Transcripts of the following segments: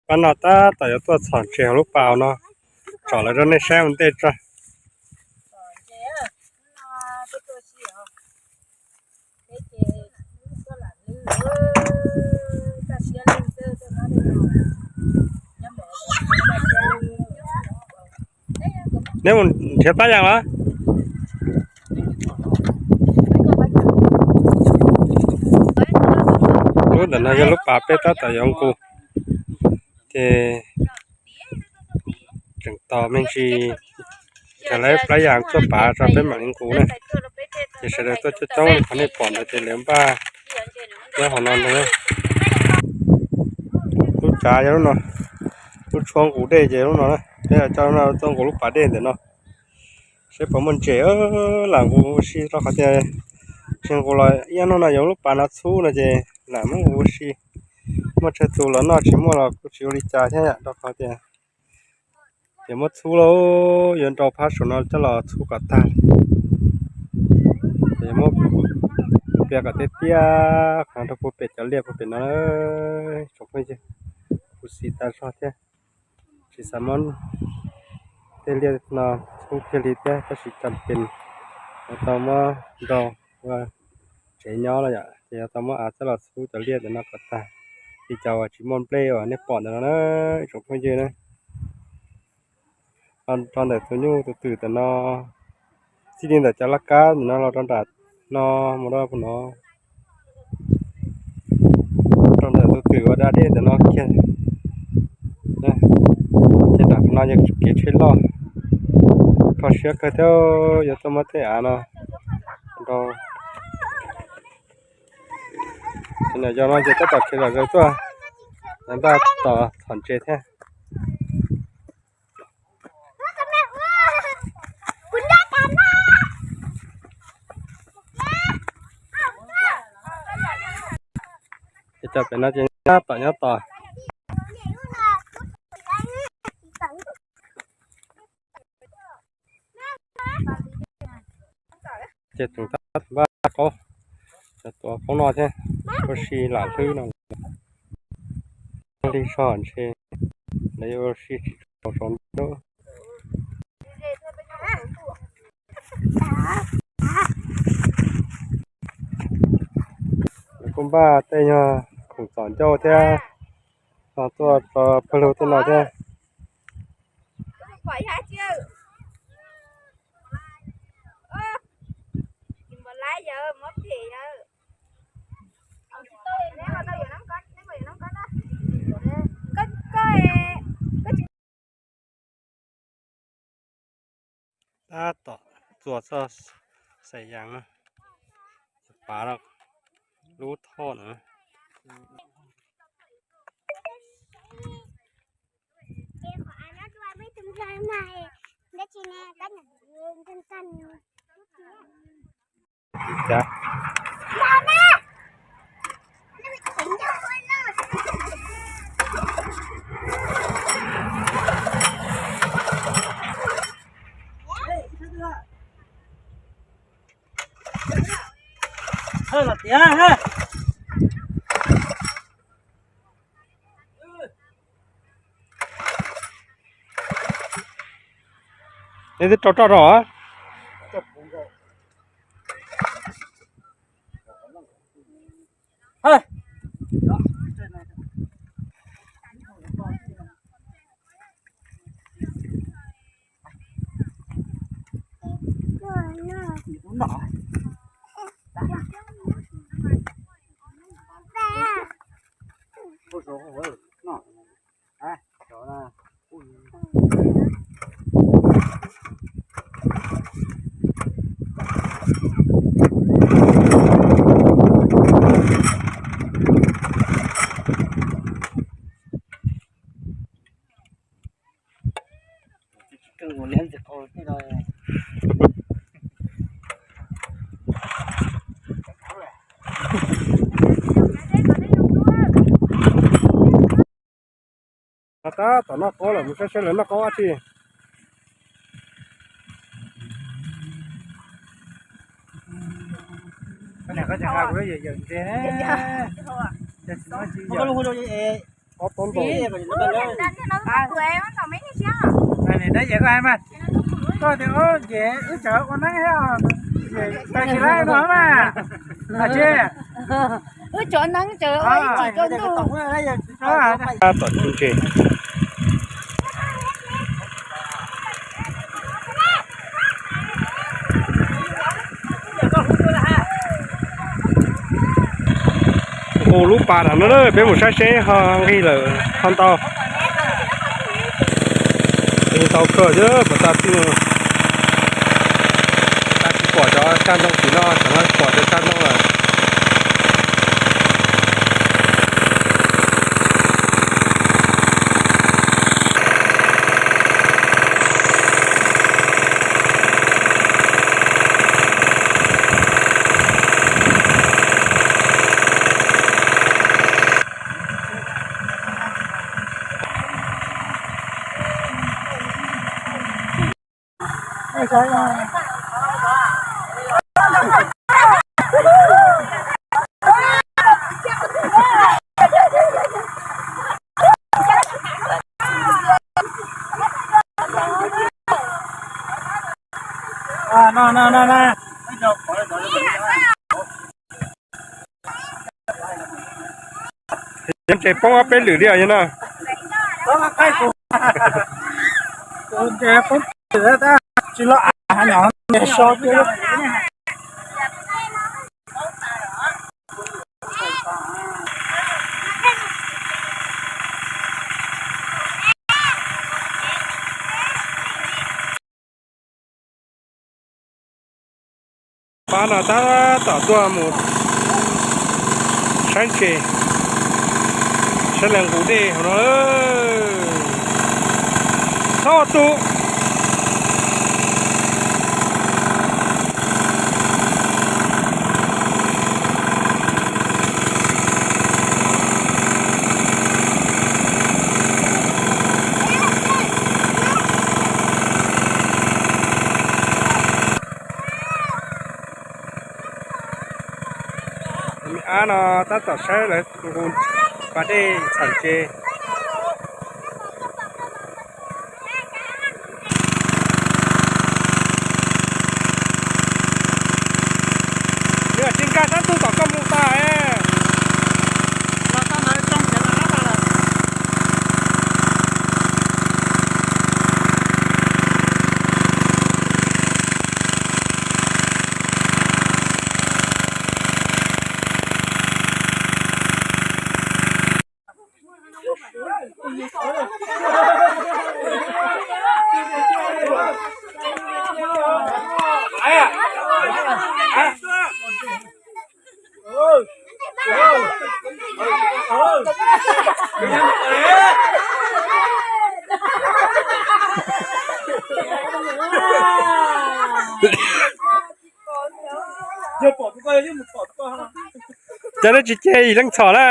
Pab no tab tom yuav tuaj txhom ntses hauv lub pas no, tsom lawv rau nej saib ua ntej tso. Neb mus nrhiav pab yas los? Lub ntawm no yog lub pas peb tab tom yuav nqus, ces tseem tos me ntsis, ces lawv plab yas tuaj pav tso peb mam li nqus na. Ces sawv daws tuaj coob coob li qhov nej pom ntawd ces lawv npaj nyob hauv no ntag. Lub tsav yog lub no, lub tshuab nqus dej ces lub no na, peb coj lub no tuaj nqus lub pas dej ntawm no. Seb puas muaj ntses, lam nqus ua si rau qhov tias tsis nqus los ib hnub no yuav lub pas no txhub no ces lam muab nqus ua si. Muaj tsawg tus los noj, tsis muaj los kuj tsis ua li cas thiab yom, rau qhov tias ces muab txhub lauj, yuav nrau phab saum no coj los txhub kom tag. Ces muab piav kom tiaj tiaj qhov rau puag pem cov liaj puag pem no, tsoom phooj ywg, kuv xis tas zog thiab. Tsis xav muab tej liaj no txhub kiag li thiab, tab sis cov pem yuav tau muab nrau ua tsev nyob los yom, ces yuav tau muab av coj los txhub cov liaj ntawm no kom tag. Li cov uas tsis muaj nplej uas nej pom ntawm no na, ib tsoom phooj ywg na. Los rau ntawm tus nyuj tus twm ntawm no, txij li ntawm cov laj kab ntawm no los rau nram no mus rau puag no, rau ntawm tus twm uas da dej ntawm no kiag. Ces nram no yog kev tsheb loj, kho siab kawg thiab, yuav tuaj muab tej av no rau. Ces nram yog no ces tab tom khiav zom zaws tuaj, npaj tos txhom ntses thiab. Ces cov pem no ces nyob tom nyob tom. Ces tseem tab tom npaj qaub, cov tuav qaub no thiab, ua si lam hlwb no. Li so ntshe lawv yuav ua si tsis tsaus ntuj. Lawv kuj npaj tej nyuag khoom txom ncauj thiab, no tuaj tso pawg lug tej no thiab. Tab tom txuas txoj xaim yas no, pav lub thoj no. Nej twb rau roj rau. Tab tom noj qaub lawm, mus saib saib lawv noj qaub dab tsi. Koj niam, koj tseem hais kuv yawm yawm ntses ne. Ob tob ntoo. Koj tias, o, ces wb tseem ua neeb thiab, ces tsis laib no mas. Wb tseem neeb tseem ua ib chim rau ntuj. Tom tsuj ntses. Nqus lub pas nram no na, peb mus saib seb ho nqig lawm ho ntau. Nqig ntau kawg thiab puas tag tij. Puas tag tsis pom cov tshaj ntoo tim no, cov no pom cov tshaj ntoo lawm. Ces poob ob peb lwm li os yog no. Pab no tab tom tuaj mus saib ntses, saib leej nqus dej hauv no. Txhob ua tus. Ab no tab tom saib lawv nqus pas dej txhom ntses. Tsis nkag sab ntug tom koj mus tas. Cas lawv tsis ceg ib leej txhom na.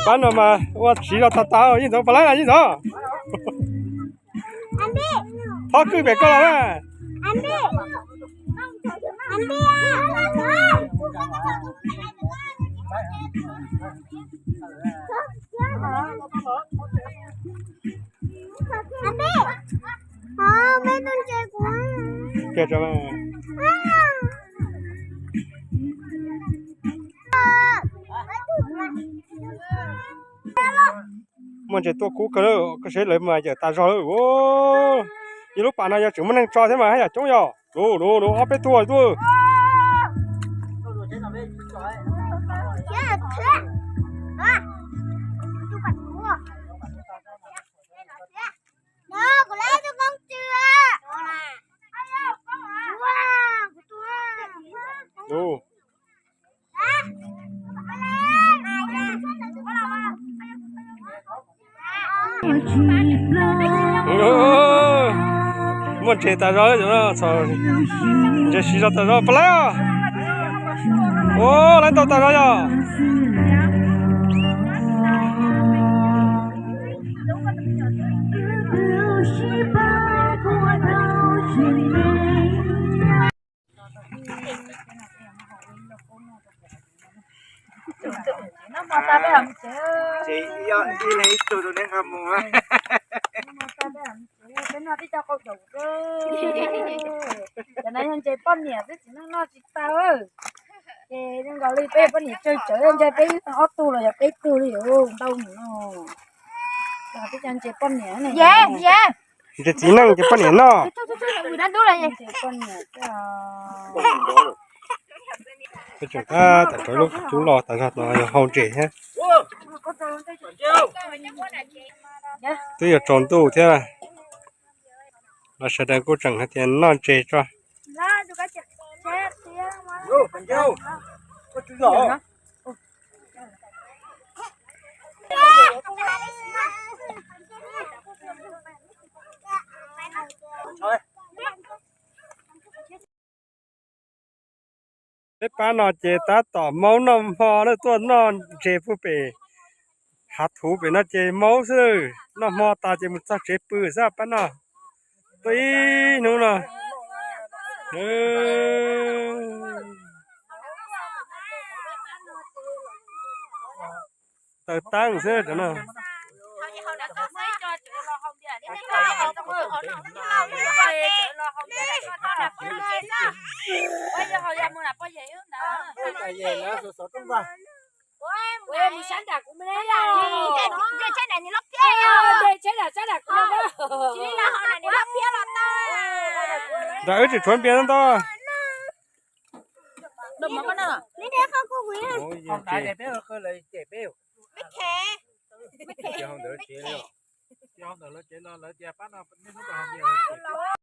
Pab no mas ua siv zog tag tag, yeej ntxov pas laib na, yeej ntxov. Thov kwj pem koj los na. Muaj ntses tuaj kub kawg lawm, koj saib lawv mas yawm tas zog lawm. Yog lub pas no yog tseem muaj neeg tso thiab mas haj yam coob yog. Lub, lub, lub, ob peb tug tuaj. Lub. Muaj ntses tas zog, ntses siv zog tas zog, pas laib os. Ua, laib tau tas zog yog. Ces ib leeg ib tug rau neb nqa mus. Peb noj tib co qau caum. Cov no yog ntses poj niam xwb, txiv neej noj tsis tau. Ces zoo nkaus li peb poj niam tsawg tsawv, ntshai peb ob tug los yog peb tug li ntau mus no. Peb cov ntses poj niam ne. Ntses txiv neej ces poj niam noj. Ntses poj niam. Peb tseem tab tom rau lub cub los tas zog no yog hau ntses thiab. Twb yuav tsaus ntuj thiab, los sawv daws kuj tseem hais tias noj ntses tso. Peb pab no ces tab tom maub noj hmo na, tuaj noj ntses puag pem hav thuv pem no ces maub xwb, noj hmo tas ces mus txog tsev pw xwb pab no. Tuaj ib hnub no. Taws taab xwb cov no. Ntawm wb tseem tshuav npias no ntau.